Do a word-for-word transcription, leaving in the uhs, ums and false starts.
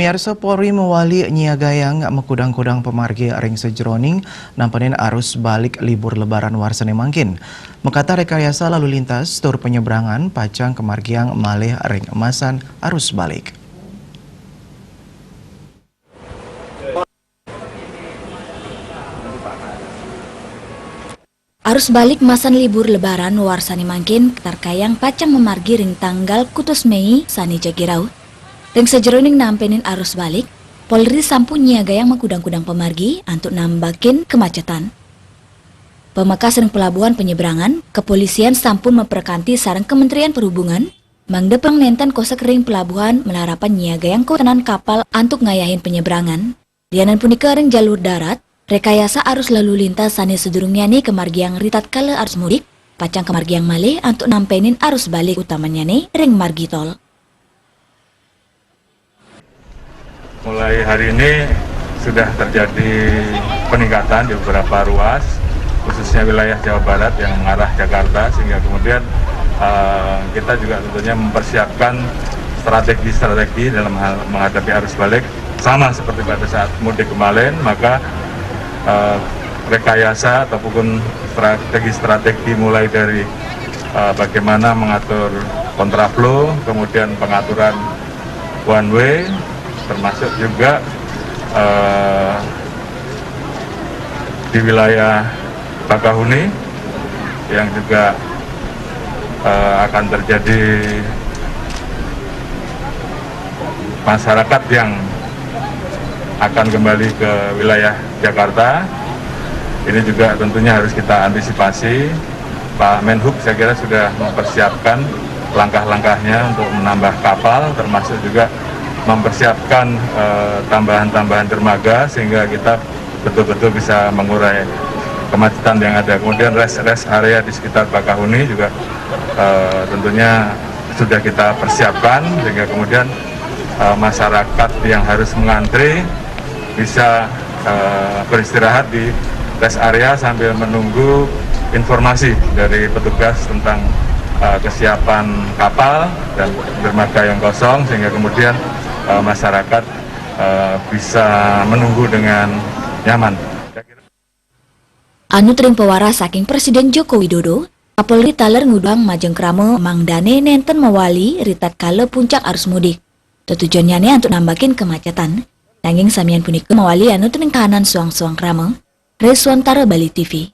Pamiarsa, Polri mawali nyiagayang makudang-kudang pamargi ring sajeroning nampenin arus balik libur Lebaran warsané mangkin. Makata rekayasa lalu lintas tur penyebrangan pacang kamargiang malih ring masan arus balik. Arus balik masan libur Lebaran warsané mangkin katarkayang pacang mamargi ring tanggal kutus Méi sané jagi rauh. Ring sajeroning nampenin arus balik, Polri sampun nyiagayang makudang-kudang pamargi antuk nambakin kemacetan. Pamekas ring pelabuhan penyeberangan, kepolisian sampun maprekanti sareng Kementerian Perhubungan, mangda pang nénten kosek ring pelabuhan malarapan nyiagayang kontenan kapal antuk ngayahin penyeberangan. Lianan punika ring jalur darat, rekayasa arus lalu lintas sané sadurungnyané kamargiang ritatkala arus mudik, pacang kamargiang malih antuk nampenin arus balik utamannyané ring margi tol. Mulai hari ini sudah terjadi peningkatan di beberapa ruas, khususnya wilayah Jawa Barat yang mengarah Jakarta, sehingga kemudian eh, kita juga tentunya mempersiapkan strategi-strategi dalam hal menghadapi arus balik, sama seperti pada saat mudik kemarin, maka eh, rekayasa ataupun strategi-strategi mulai dari eh, bagaimana mengatur kontraflow, kemudian pengaturan one way, termasuk juga eh, di wilayah Bakahuni yang juga eh, akan terjadi masyarakat yang akan kembali ke wilayah Jakarta. Ini juga tentunya harus kita antisipasi. Pak Menhub, saya kira, sudah mempersiapkan langkah-langkahnya untuk menambah kapal, termasuk juga mempersiapkan eh, tambahan-tambahan dermaga, sehingga kita betul-betul bisa mengurai kemacetan yang ada. Kemudian rest rest area di sekitar Bakahuni juga eh, tentunya sudah kita persiapkan, sehingga kemudian eh, masyarakat yang harus mengantri bisa eh, beristirahat di rest area sambil menunggu informasi dari petugas tentang eh, kesiapan kapal dan dermaga yang kosong, sehingga kemudian eh, masyarakat eh, bisa menunggu dengan nyaman. Anut ring pawaras saking Presiden Joko Widodo, Kapolri taler ngudang majeng krama mangdané nénten mawali ritatkala puncak arus mudik. Tetujonnyané antuk nambakin kemacetan. Nanging samian punika mawali anut ring kahanan suang-suang krama. Reswantara, Bali T V.